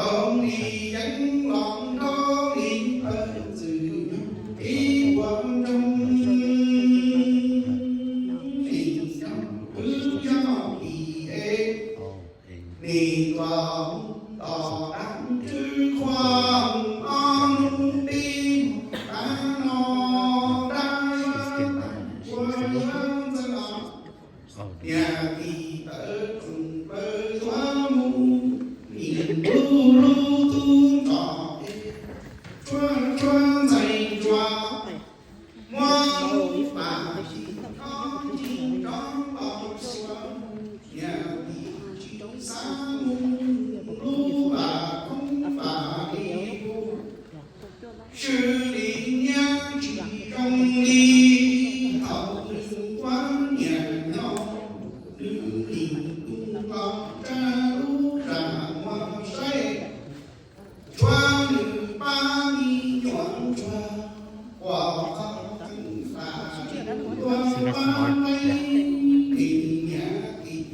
Ntoo li yeeb los nrov li pawg ntxwg nyoog ib puas ntsoog, nim no wb yog kis es nim tuaj mus tom dab tswv qhua, ob hnub pib mus tav no dab sab ua yuav ntxeev los. Niam kis tawv tsoom pawg yuav mus, nim lub lub tub nrog es tshuab tshuab ntxhais ntsuag, muab lub pas ci rov ci rov los xyuas, niam kis tsis xav mus lub pas koob pas li kuv. Swb li niab tsis zoo li thaum nws kuab niam nyob, nws nim tus los rau lub zam muag saib, tshuav nws pab me nyuam ntsuag, ua qhov keeb lam ntuag pab nqeeb li niam kis.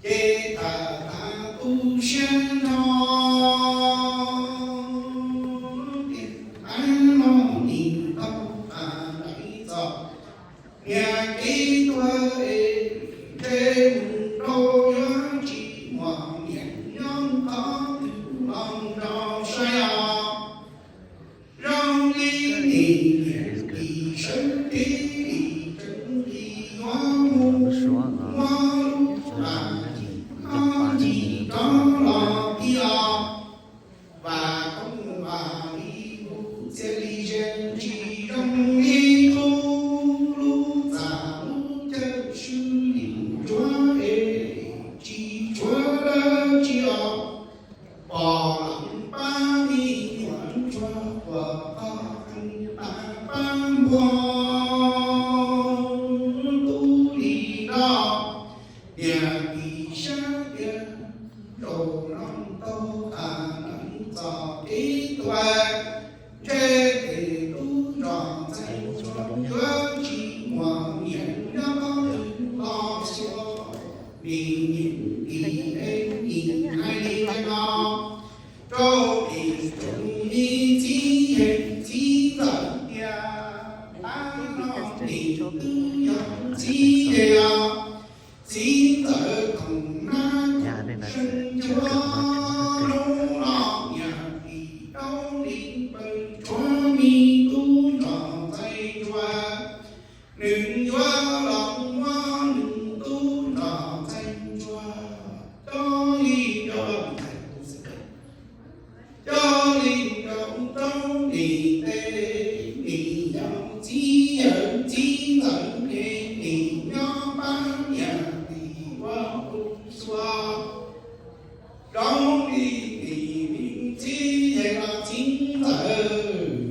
Ces tham tham tu siab nrho, tias ab no nim tau qab nqeeb txog, niam kis tuag es ntshe mus rau yuav tsis muaj niam nyob qhov twg los nrog saib os. Zoo li nim niam kis sawv kev li tseem li yuav mus, muab lub pas ci rov los tiag. Vam koob vam li mus txia li ze, tsis zoo li qub lub txaj lub chaw, swb li ntsuav es tsis tshuav dab tsi os. Pom los pab me nyuam ntsuag, ua qhov keeb lam pab npua tub li no. Niam kis xav tias zaum no tau qab nqeeb txog kev tuag, ntshe tes tub nrog ntxhais ntsuag yuav tsis muaj niam nyob qhov twg los xyuas. Vim niam kis es nim hais li no, rau nim tsoom me txiv yawg txiv ntxawm tias, ab no nim twb yog txiv yawg os, txiv ntxawm khoom nab khoom seej cuab, hnub no niam kis rau li pawg tshuav me tub nrog ntxhais ntsuag, nws yuav los muab nws tub nrog ntxhais ntsuag coj li rau, coj li rau rau nim tej, nim yog txiv yawg txiv ntxawm es nim nyob pab niam kis ua tus xuas. Zoo li nim txiv yawg los txiv ntxawm,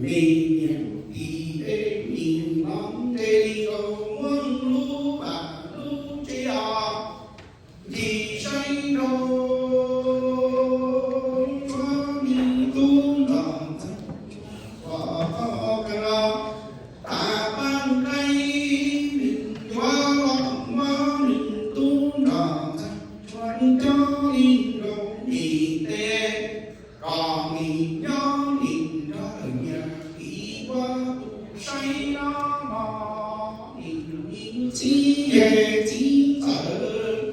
nim niam kis es nim los ntshe li rau muab lub pas lub tsev os. Ncig saib rau tshuav me tub nrog ntxhais ntsuag, ua qhov keeb los tas pab nqeeb, nws yuav los muab nws tub nrog ntxhais ntsuag coj li rau nim tej, kom nim nyob nim nrog niam kis ua tus saib no los nim txiv yawg txiv ntxawm.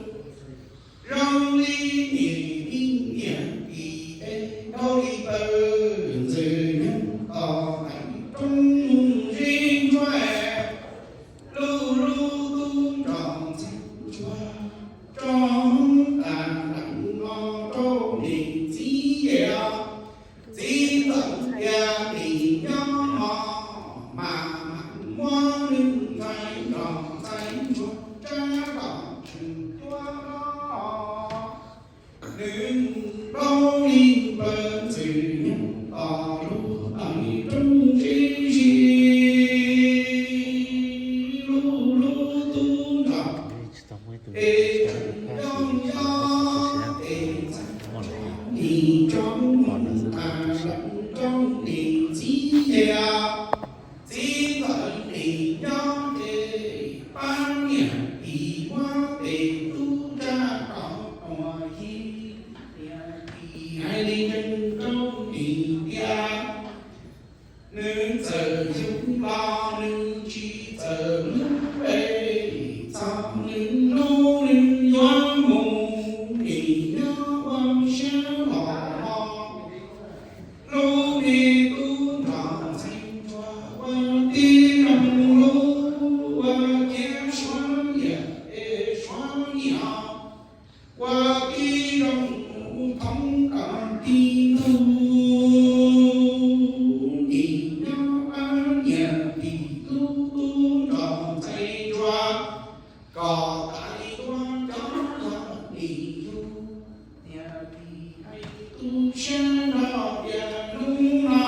Zoo li nim niam kis es dhau li pawg ntxwg nyoog tos hais roob mus zeb ntsuab, lub lub tub nrog ntxhais ntsuag tso hmoob tas ntees no rau nim txiv yawg. Txiv ntxawm tias nim nyob no mas mam muab nws ntxhais nrog ntxhais ntsuag tsab kom tshwm cuab no. Nws mus dhau li pawg ntxwg nyoog tos lub hais roob zeb zis, lub lub tub nrog es tseem yooj yob es ntxhais nim tso mus tas lees rau nim txiv yawg. Txiv ntxawm nim nyob ces pab niam kis muab tes tub tsab rau tua yig. tib ntus, nim nyob pab niam tim tub tub nrog ntxhais ntsuag, kom tais tuaj cov yog nim yug niam tim hais tu siab nrog tias hnub no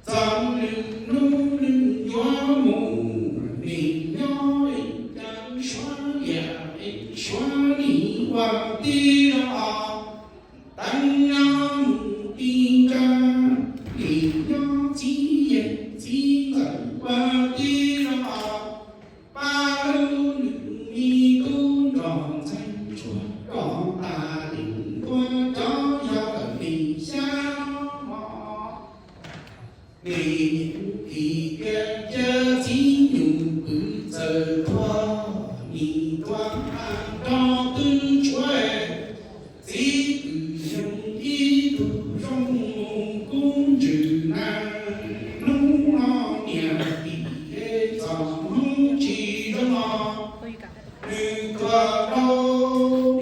txog lwm hnub lwm yuav mus, nim nyob ib ceev suav liam ib suav nim ua tib zoo, teev nyob mus tib nrab, nim nyob txiv yeej txiv ntxawm ua tib zoo, pab lub lwm me tub nrog ntxhais ntsuag kom tas lwm tuaj cov yog nim xyab mos. Nim tim tiag tiag txiv nyuj pw txawm tuag, nim tuaj nrog twb tshuav, txiv pw yoog ib tug zoo mus kub ntsws na, hnub no niam tim txoj hmoo tsis zoo los. Nws tuag rau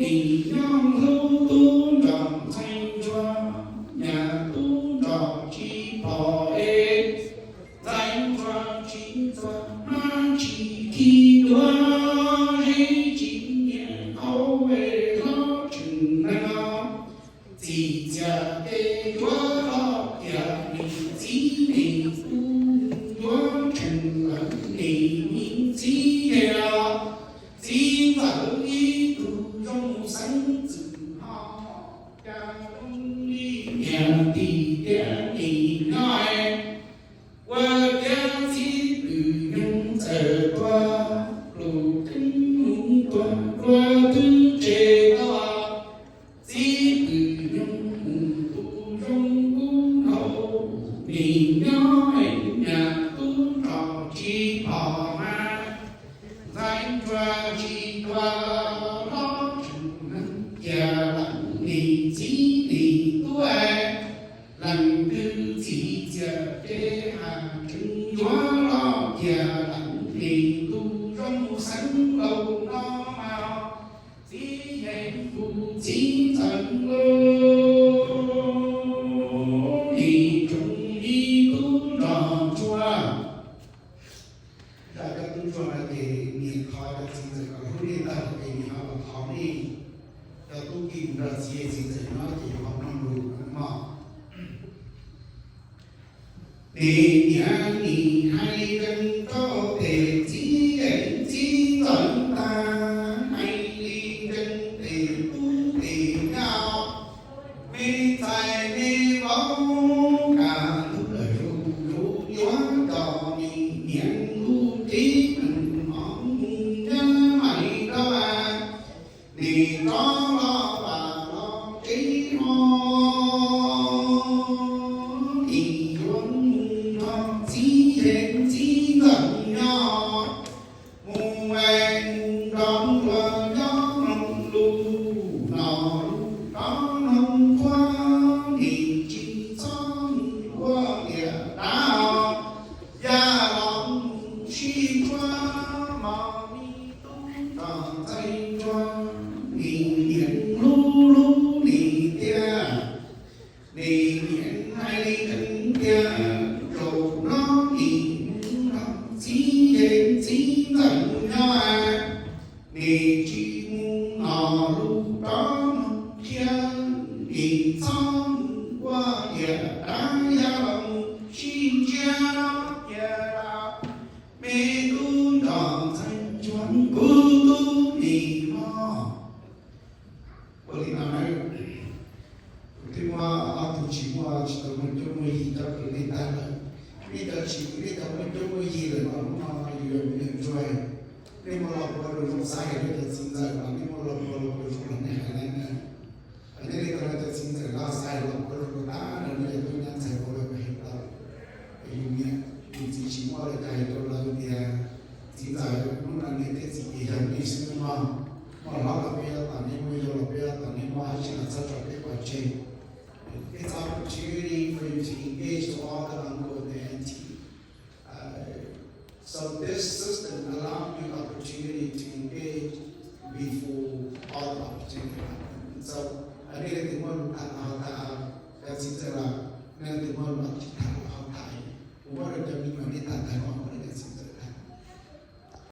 nim nyob hlub tub nrog ntxhais ntsuag, nyab tub nrog tsis pom es, ntxhais ntsuag tsis txog hmab tsis khi duav, zeb tsis nyiam qau es hlob tseem neeg los. Txiv txias ces yuav hlo tias nim txiv nim tub yuav tseem lawm nim nim txiv es, txiv ntxawm ib tug zoo xeeb txwm ho, cas zoo li niam tim tiag nim nyob es, ua cas txiv pw nyoog txawm tuag, lub ceeb mus tuag dua twb tsev tau, txiv pw nyoog mus tu zoo kub nkaus, nim nyob nyab tub nrog tsis pom mas, ntxhais ntsuag tsis tuag, hlob tseem neeg cia leej nim txiv nim tub es, leej twg txiv txias ces has tseem yuav los cia leej nim tub zoo xeeb laus no mas, txiv yeej hu txiv ntxawm lauj, nim tsoom ib tub nrog ntsuag. Zaj kab tub ntsuag no ces niam kho cov txiv ntxawm kom hlub nej tag lawm ces niam ho los thov nej cov tub ki mus nrog txiv txiv ntxawm nyob ces yuav ho mloog lus mog. Nim niam nim hais li ntseeg rau tes txiv yeej txiv ntxawm tag, hais li ntseeg tes tub tes nyab, me ntxhais me vauv, kav lub lawm zus zus yuav coj nim niam lub cev mus hmov mus nyab mais rau, nim rov los vam los tsev hmo, nim yuav mus nrog txiv yeej txiv ntxawm nyob, mus es mus nrog luag nyob mloog lus, los lus rov mloog qhuav, nim tsis txhob mus ua liam dav, yaj los mus sib ntsuab mos, me tub nrog ntxhais ntsuag, nim niam hlub hlub nim tiag. Nim niam hais li ntseeg tiag, zaum no nim mus nrog txiv yeej txiv ntxawm nyob, nim tsis mus no lus rov mloog qhiab, nim txhob mus ua liam dav, yaj los mus sib ntsia no tiag, me tub nrog ntxhais ntsuag kuv tub nim mog. Ua li no na, kuv twb muab ob tug tsis muaj, tsis tau muaj cuab muaj yig coj kwv nej tag lawm. Nej cov tsis, nej cov muaj cuab muaj yig lawm los hnub no yus yog me nyuam ntsuag, nej muaj lo puav zoo xav hais rau cov txiv ntxawm los nej muaj lo puav zoo los nej hais na. Nej li tau cov txiv ntxawm los xav hais lo puav zoo rau tag nrho nej cov tub nyab ntxhais puav leej hais tau. Yus niam yus txiv tsis muaj li cas hais rau lawv tias, txiv ntxawm, hnub no niam thiab txiv ces yog nej xwb mog. Muaj hlob los peb yuav tos nej, muaj yau los peb yuav tos nej, muaj dab tsi los txhob tso peb pov tseg. It's opportunity for you to engage to all the uncle and the auntie. Uh, so this system allow you opportunity to engage before all the opportunity happen. So, nej leej twg muaj lus tham los tham, Ib tag thawj ob